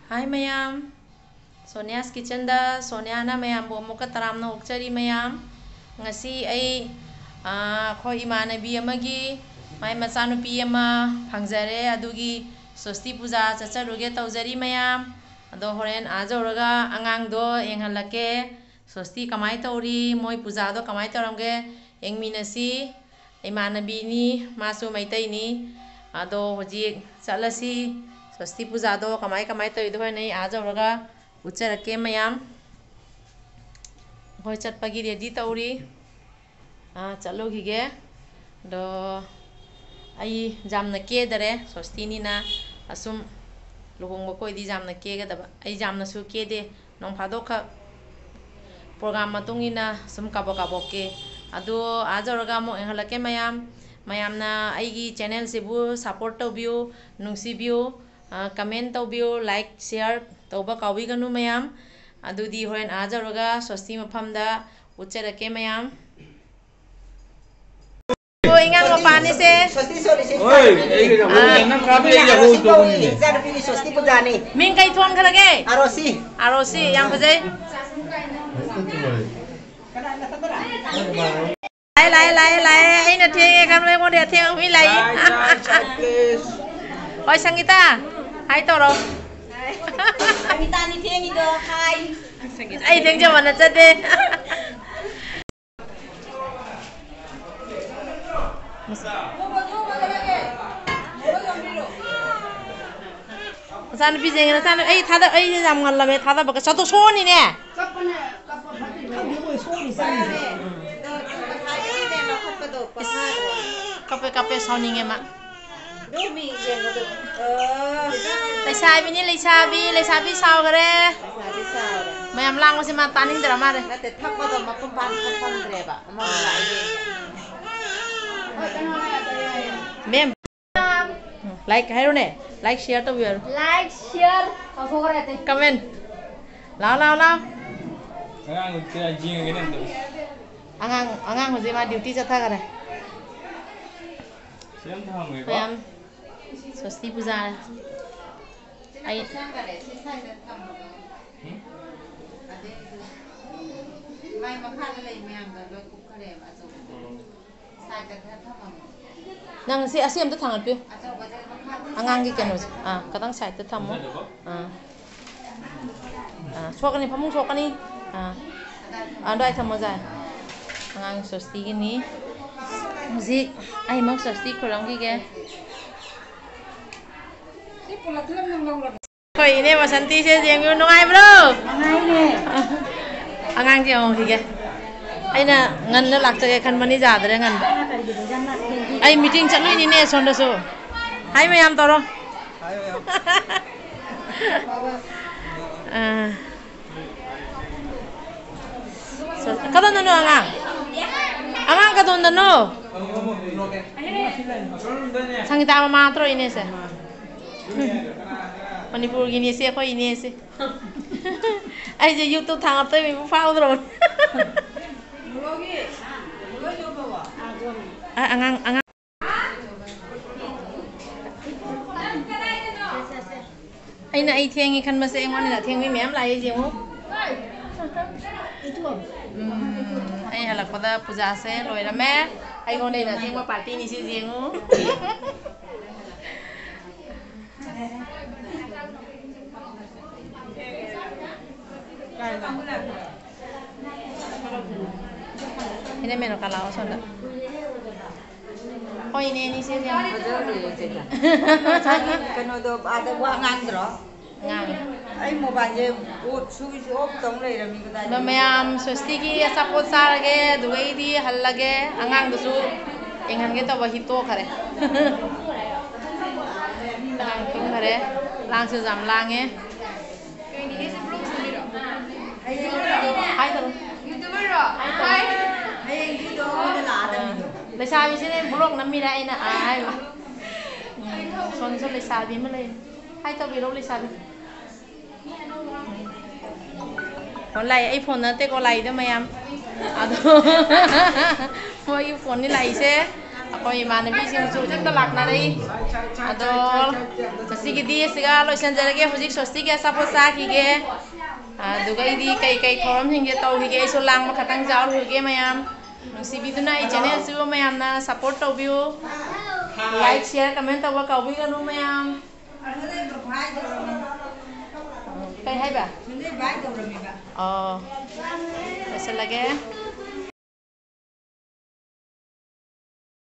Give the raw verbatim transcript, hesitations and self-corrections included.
ꯍꯥꯏ ꯃꯌꯥꯝ, ꯁꯣꯅꯤꯌꯥꯁ ꯀꯤꯠꯆꯟꯗ ꯁꯣꯅꯤꯌꯥꯅ ꯃꯌꯥꯝꯕꯨ ꯑꯃꯨꯛꯀ ꯇꯔꯥꯝꯅ ꯑꯣꯛꯆꯔꯤ ꯃꯌꯥꯝ꯫ ꯉꯁꯤ ꯑꯩ, ꯑꯥ, ꯑꯩꯈꯣꯏ ꯏꯃꯥꯟꯅꯕꯤ ꯑꯃꯒꯤ ꯃꯥꯏ ꯃꯆꯥꯅꯨꯄꯤ ꯑꯃ ꯐꯪꯖꯔꯦ, ꯑꯗꯨꯒꯤ ꯁ꯭ꯋꯁꯇꯤ ꯄꯨꯖꯥ ꯆꯠꯆꯔꯨꯒꯦ ꯇꯧꯖꯔꯤ ꯃꯌꯥꯝ꯫ ꯑꯗꯣ ꯍꯣꯔꯦꯟ ꯑꯥ ꯌꯧꯔꯒ ꯑꯉꯥꯡꯗꯣ ꯌꯦꯡꯍꯜꯂꯛꯀꯦ꯫ ꯁ꯭ꯋꯁꯇꯤ ꯀꯃꯥꯏ ꯇꯧꯔꯤ, ꯃꯣꯏ ꯄꯨꯖꯥꯗꯣ ꯀꯃꯥꯏ ꯇꯧꯔꯝꯒꯦ ꯌꯦꯡꯃꯤꯟꯅꯁꯤ꯫ ꯏꯃꯥꯟꯅꯕꯤꯅꯤ, ꯃꯥꯁꯨ ꯃꯩꯇꯩꯅꯤ꯫ ꯑꯗꯣ ꯍꯧꯖꯤꯛ ꯆꯠꯂꯁꯤ꯫ ꯁ꯭ꯋꯁꯇꯤ ꯄꯨꯖꯥꯗꯣ ꯀꯃꯥꯏ ꯀꯃꯥꯏ ꯇꯧꯔꯤꯗꯣ ꯍꯣꯔꯦꯟ ꯑꯩ ꯑꯥ ꯌꯧꯔꯒ ꯎꯠꯆꯔꯛꯀꯦ ꯃꯌꯥꯝ꯫ ꯑꯩꯈꯣꯏ ꯆꯠꯄꯒꯤ ꯔꯦꯗꯤ ꯇꯧꯔꯤ꯫ ꯑꯥ, ꯆꯠꯂꯨꯈꯤꯒꯦ꯫ ꯑꯗꯣ ꯑꯩ ꯌꯥꯝꯅ ꯀꯦꯗꯔꯦ, ꯁ꯭ꯋꯁꯇꯤꯅꯤꯅ꯫ ꯑꯁꯨꯝ ꯂꯨꯍꯣꯡꯕ ꯀꯣꯏꯗꯤ ꯌꯥꯝꯅ ꯀꯦꯒꯗꯕ꯫ ꯑꯩ ꯌꯥꯝꯅꯁꯨ ꯀꯦꯗꯦ, ꯅꯣꯡ ꯐꯥꯗꯣꯛꯈꯛ ꯄ꯭ꯔꯣꯒꯥꯝ ꯃꯇꯨꯡ ꯏꯟꯅ ꯁꯨꯝ ꯀꯥꯕꯣꯛ ꯀꯥꯕꯣꯛ ꯀꯦ꯫ ꯑꯗꯣ ꯑꯥ ꯌꯧꯔꯒ ꯑꯃꯨꯛ ꯌꯦꯡꯍꯜꯂꯛꯀꯦ ꯃꯌꯥꯝ꯫ ꯃꯌꯥꯝꯅ ꯑꯩꯒꯤ ꯆꯦꯅꯦꯜꯁꯤꯕꯨ ꯁꯞꯄꯣꯔꯠ ꯇꯧꯕꯤꯌꯨ, ꯅꯨꯡꯁꯤꯕꯤꯌꯨ꯫ ꯑ, ꯀꯃꯦꯟ ꯇꯧꯕꯤꯌꯨ, ꯂꯥꯏꯛ, ꯁꯤꯌꯥꯔ ꯇꯧꯕ ꯀꯥꯎꯕꯤꯒꯅꯨ ꯃꯌꯥꯝ꯫ ꯑꯗꯨꯗꯤ ꯍꯣꯔꯦꯟ ꯑꯥ ꯌꯧꯔꯒ ꯁ꯭ꯋꯁꯇꯤ ꯃꯐꯝꯗ ꯎꯠꯆꯔꯛꯀꯦ ꯃꯌꯥꯝ꯫ ꯑꯣ, ꯏꯉꯥꯡ ꯃꯄꯥꯅꯤꯁꯦ꯫ ꯁ꯭ꯋꯁꯇꯤ ꯁꯣꯜꯂꯤꯁꯦ꯫ ꯍꯣꯏ, ꯑꯩꯒꯤ ꯌꯥꯍꯧ, ꯑꯥ꯫ ꯅꯪ ꯀꯥꯕꯤ ꯑꯩ ꯌꯥꯍꯧ ꯇꯧꯕꯅꯤꯅꯦ꯫ ꯏꯆꯥꯅꯨꯄꯤꯒꯤ ꯁ꯭ꯋꯁꯇꯤ ꯄꯨꯖꯥꯅꯤ꯫ ꯃꯤꯡ ꯀꯩ ꯊꯣꯟꯈ꯭ꯔꯒꯦ? ꯑꯥꯔꯣꯁꯤ꯫ ꯑꯥꯔꯣꯁꯤ, ꯌꯥꯝ ꯐꯖꯩ꯫ ꯂꯥꯛꯑꯦ, ꯂꯥꯛꯑꯦ, ꯂꯥꯛꯑꯦ, ꯂꯥꯛꯑꯦ꯫ ꯑꯩꯅ ꯊꯦꯡꯉꯦ ꯈꯟꯕ ꯑꯩꯉꯣꯟꯗ ꯑꯊꯦꯡꯕ ꯃꯤ ꯂꯥꯛꯏ꯫ ꯁꯥꯏ, ꯁꯥꯏ, ꯁꯥꯏ, please꯫ ꯍꯣꯏ, ꯁꯪꯒꯤꯇꯥ, ꯍꯥꯏ ꯇꯧꯔꯣ꯫ ꯁꯪꯒꯤꯇꯥꯅꯤ ꯊꯦꯡꯉꯤꯗꯣ, ꯍꯥꯏ꯫ ꯑꯩ ꯊꯦꯡꯖꯕ ꯅꯠꯆꯗꯦ꯫ ꯃꯆꯥꯅꯨꯄꯤꯁꯦ, ꯅꯆꯥꯅꯨ-, ꯑꯩ ꯊꯥꯗ-, ꯑꯩꯁꯦ ꯌꯥꯝ ꯉꯜꯂꯝꯃꯦ ꯊꯥꯗꯕꯒ꯫ ꯆꯠꯊꯣꯛ ꯁꯣꯛꯑꯅꯤꯅꯦ꯫ ꯀꯞꯄꯅꯦ, ꯀꯞꯄ ꯐꯠꯇꯦ꯫ ꯈꯪꯗꯦ, ꯃꯣꯏ ꯁꯣꯛꯑꯅꯤ ꯆꯪꯉꯤꯁꯦ꯫ ꯎꯝ꯫ ꯉꯁꯥꯏꯗꯒꯤꯅꯦ ꯂꯧꯈꯠꯄꯗꯣ ꯄꯣꯊꯥꯗ꯭ꯔꯦ꯫ ꯀꯞꯄꯦ, ꯀꯞꯄꯦ, ꯁꯥꯎꯅꯤꯡꯉꯦ ꯃꯥ꯫ ꯑꯗꯨ ꯃꯤ ꯌꯦꯡꯕꯗꯣ, ꯑ, ꯂꯩꯁꯥꯕꯤꯅꯤ, ꯂꯩꯁꯥꯕꯤ, ꯂꯩꯁꯥꯕꯤ ꯁꯥꯎꯈ꯭ꯔꯦ꯫ ꯂꯩꯁꯥꯕꯤ ꯁꯥꯎꯔꯦ꯫ ꯃꯌꯥꯝ ꯂꯥꯡꯕꯁꯦ ꯃꯥ ꯇꯥꯅꯤꯡꯗ꯭ꯔ ꯃꯥꯜꯂꯦ꯫ ꯅꯠꯇꯦ, ꯊꯛꯄꯗꯣ ꯃꯄꯨꯡ ꯐꯥꯅ ꯊꯛ ꯐꯪꯗ꯭ꯔꯦꯕ꯫ ꯑꯃꯃꯨꯛ ꯂꯥꯛꯏꯅꯦ꯫ ꯃꯦꯝ꯫ ꯂꯥꯏꯛ ꯍꯥꯏꯔꯣꯅꯦ꯫ ꯂꯥꯏꯛ, ꯁꯤꯌꯥꯔ ꯇꯧꯕꯤꯌꯨ ꯍꯥꯏꯔꯣ꯫ ꯂꯥꯏꯛ, ꯁꯤꯌꯥꯔ ꯇꯧꯊꯣꯛꯈ꯭ꯔꯦ ꯑꯇꯩ꯫ ꯀꯃꯦꯟ꯫ ꯂꯥꯎ, ꯂꯥꯎ, ꯂꯥꯎ꯫ ꯑꯉꯥꯡ ꯀꯌꯥ ꯌꯦꯡꯉꯒꯦꯅꯦ ꯑꯝꯇ꯫ ꯑꯉꯥꯡ, ꯑꯉꯥꯡ ꯍꯧꯖꯤꯛ ꯃꯥ ꯗ꯭ꯌꯨꯇꯤ ꯆꯠꯊꯈꯔꯦ꯫ ꯁꯤ ꯑꯝꯇ ꯍꯪꯉꯦꯀꯣ꯫ ꯃꯌꯥꯝ ꯁ꯭ꯋꯁꯇꯤ ꯄꯨꯖꯥ꯫ ꯑꯩ ꯁꯪꯒꯔꯦ, ꯁꯤ ꯁꯥꯏꯗ ꯊꯝꯃꯣ꯫ ꯑꯗꯩ ꯃꯥꯏ ꯃꯈꯥꯗ ꯂꯩ ꯃꯌꯥꯝꯗꯣ ꯂꯣꯏ ꯀꯨꯞꯈꯔꯦꯕ ꯑꯆꯧꯕꯗꯣ꯫ ꯁꯥꯏꯗ ꯈꯔ ꯊꯝꯃꯝꯃꯣ꯫ ꯅꯪ ꯁꯤ ꯑꯁꯤ ꯑꯝꯇ ꯊꯥꯡꯒꯠꯄꯤꯌꯨ꯫ ꯑꯆꯧꯕꯁꯦ ꯃꯈꯥꯗ ꯑꯉꯥꯡꯒꯤ ꯁꯥꯏꯗ ꯀꯩꯅꯣꯁꯦ꯫ ꯊꯝꯃꯣ꯫ ꯑꯥ, ꯈꯇꯪ ꯁꯥꯏꯗꯇ ꯊꯝꯃꯣ꯫ ꯑꯥ꯫ ꯑꯥ, ꯁꯣꯛꯀꯅꯤ, ꯐꯃꯨꯡ ꯁꯣꯛꯀꯅꯤ꯫ ꯑꯥ꯫ ꯑꯗꯥꯏ ꯊꯝꯃꯣ꯫ ꯑꯗꯥꯏ ꯊꯝꯃꯣ, ꯖꯥꯏ꯫ ꯑꯉꯥꯡ ꯁ꯭ꯋꯁꯇꯤꯒꯤꯅꯤ꯫ ꯍꯧꯖꯤꯛ ꯑꯩꯃꯛ ꯁ꯭ꯋꯁꯇꯤ ꯈꯨꯔꯝꯈꯤꯒꯦ꯫ ꯑꯩꯈꯣꯏ ꯏꯅꯦ ꯕꯁꯟꯇꯤꯁꯦ ꯌꯦꯡꯉꯨ, ꯅꯨꯡꯉꯥꯏꯕ꯭ꯔꯣ? ꯅꯨꯡꯉꯥꯏꯅꯦ꯫ ꯑꯉꯥꯡꯁꯦ ꯌꯦꯡꯉꯨꯈꯤꯒꯦ꯫ ꯑꯩꯅ ꯉꯟꯅ ꯂꯥꯛꯆꯒꯦ ꯈꯟꯕꯅꯤ, ꯌꯥꯗ꯭ꯔꯦ ꯉꯟꯕ꯫ ꯀꯩꯒꯤꯅꯣ ꯌꯥꯝ ꯂꯥꯛꯇꯦ? ꯑꯩ ꯃꯤꯇꯤꯡ ꯆꯠꯂꯨꯏꯅꯤꯅꯦ ꯁꯣꯝꯗꯁꯨ꯫ ꯍꯥꯏ ꯃꯌꯥꯝ ꯇꯧꯔꯣ꯫ ꯑꯥ꯫ ꯀꯗꯣꯝꯗꯅꯣ ꯑꯉꯥꯡ? ꯑꯉꯥꯡ ꯀꯗꯣꯝꯗꯅꯣ? ꯁꯪꯒꯤꯇꯥ ꯃꯃꯥ ꯅꯠꯇ꯭ꯔꯣ ꯏꯅꯦꯁꯦ? ꯃꯅꯤꯄꯨꯔꯒꯤ ꯏꯅꯦꯁꯦ, ꯑꯩꯈꯣꯏ ꯏꯅꯦꯁꯦ꯫ ꯑꯩꯁꯦ YouTube ꯊꯥꯡꯒꯠꯇꯣꯏ ꯃꯤꯕꯨ ꯐꯥꯎꯗ꯭ꯔꯣ? ꯑ-, ꯑꯉꯥꯡ, ꯑꯉꯥꯡ꯫ ꯑꯩꯅ ꯑꯩ ꯊꯦꯡꯉꯦ ꯈꯟꯕꯁꯦ ꯑꯩꯉꯣꯟꯗ ꯑꯊꯦꯡꯕꯤ ꯃꯌꯥꯝ ꯂꯥꯛꯏ ꯌꯦꯡꯉꯨ꯫ ꯎꯝ, ꯑꯩ ꯍꯜꯂꯛꯄꯗ ꯄꯨꯖꯥꯁꯦ ꯂꯣꯏꯔꯝꯃꯦ꯫ ꯑꯩꯉꯣꯟꯗ ꯑꯩꯅ ꯑꯊꯦꯡꯕ ꯄꯥꯔꯇꯤꯅꯤ ꯁꯤ ꯌꯦꯡꯉꯨ꯫ ꯏꯅꯦ ꯃꯦꯅꯨꯀꯥ ꯂꯥꯛꯑꯣ ꯁꯣꯝꯗ꯫ ꯍꯣꯏ, ꯏꯅꯦ, ꯏꯅꯦ, ꯏꯆꯦ, ꯏꯆꯦ꯫ ꯐꯖꯔꯦ, ꯏꯆꯦ꯫ ꯉꯁꯥꯏꯒꯤ ꯀꯩꯅꯣꯗꯣ ꯑꯥꯗ ꯋꯥ ꯉꯥꯡꯗ꯭ꯔꯣ? ꯉꯥꯡꯉꯦ꯫ ꯑꯩ ꯃꯣꯕꯥꯏꯜꯁꯦ ꯑꯣꯠ ꯁ꯭ꯋꯤꯆ ꯑꯣꯐ ꯇꯧ ꯂꯩꯔꯝꯃꯤ, ꯀꯗꯥꯏꯗ? ꯑꯗꯣ ꯃꯌꯥꯝ ꯁ꯭ꯋꯁꯇꯤꯒꯤ ꯑꯆꯥꯄꯣꯠ ꯆꯥꯔꯒꯦ, ꯑꯗꯨꯒ ꯑꯩꯗꯤ ꯍꯜꯂꯒꯦ꯫ ꯑꯉꯥꯡꯗꯨꯁꯨ ꯌꯦꯡꯍꯟꯒꯦ ꯇꯧꯕ, ꯍꯤꯞꯇꯣꯛꯈꯔꯦ꯫ ꯑꯉꯥꯡ ꯇꯨꯝꯈꯔꯦ꯫ ꯑꯉꯥꯡꯁꯨ ꯌꯥꯝ ꯂꯥꯡꯉꯦ꯫ ꯍꯥꯏ ꯇꯧꯔꯣ꯫ ꯂꯩꯁꯥꯕꯤꯁꯤꯅꯦ ꯕ꯭ꯂꯣꯛ ꯅꯝꯃꯤꯔ ꯑꯩꯅ ꯑꯥ ꯍꯥꯏꯕ꯫ ꯎꯝ, ꯁꯣꯝꯗꯁꯨ ꯂꯩꯁꯥꯕꯤ ꯑꯃ ꯂꯩ꯫ ꯍꯥꯏ ꯇꯧꯕꯤꯔꯣ ꯂꯩꯁꯥꯕꯤ꯫ ꯐꯣꯟ ꯂꯥꯛꯑꯦ, ꯑꯩ ꯐꯣꯟ ꯅꯠꯇꯦꯀꯣ ꯂꯥꯛꯏꯗꯣ ꯃꯌꯥꯝ꯫ ꯑꯗꯣ ꯃꯣꯏꯒꯤ ꯐꯣꯟꯅꯤ ꯂꯥꯛꯏꯁꯦ꯫ ꯑꯩꯈꯣꯏ ꯏꯃꯥꯟꯅꯕꯤꯁꯤꯡꯁꯨ ꯍꯧꯖꯤꯛꯇ ꯂꯥꯛꯅꯔꯛꯏ꯫ ꯑꯗꯣ ꯉꯁꯤꯒꯤꯗꯤ ꯑꯁꯤꯒ ꯂꯣꯏꯁꯤꯟꯖꯔꯒꯦ꯫ ꯍꯧꯖꯤꯛ ꯁ꯭ꯋꯁꯇꯤꯒꯤ ꯑꯆꯥꯄꯣꯠ ꯆꯥꯈꯤꯒꯦ꯫ ꯑꯗꯨꯒ ꯑꯩꯗꯤ ꯀꯩ ꯀꯩ ꯊꯧꯔꯝꯁꯤꯡꯁꯦ ꯇꯧꯈꯤꯒꯦ, ꯑꯩꯁꯨ ꯂꯥꯡꯕ ꯈꯛꯇꯪ ꯌꯥꯎꯔꯨꯈꯤꯒꯦ ꯃꯌꯥꯝ꯫ ꯅꯨꯡꯁꯤꯕꯤꯗꯨꯅ ꯑꯩ ꯆꯦꯅꯦꯜꯁꯤꯕꯨ ꯃꯌꯥꯝꯅ ꯁꯞꯄꯣꯔꯠ ꯇꯧꯕꯤꯌꯨ꯫ ꯂꯥꯏꯛ, ꯁꯤꯌꯔ, ꯀꯃꯦꯟ ꯇꯧꯕ ꯀꯥꯎꯕꯤꯒꯅꯨ ꯃꯌꯥꯝ꯫ ꯀꯩ ꯍꯥꯏꯕ? ꯑꯣ, ꯂꯣꯏꯁꯤꯜꯂꯒꯦ꯫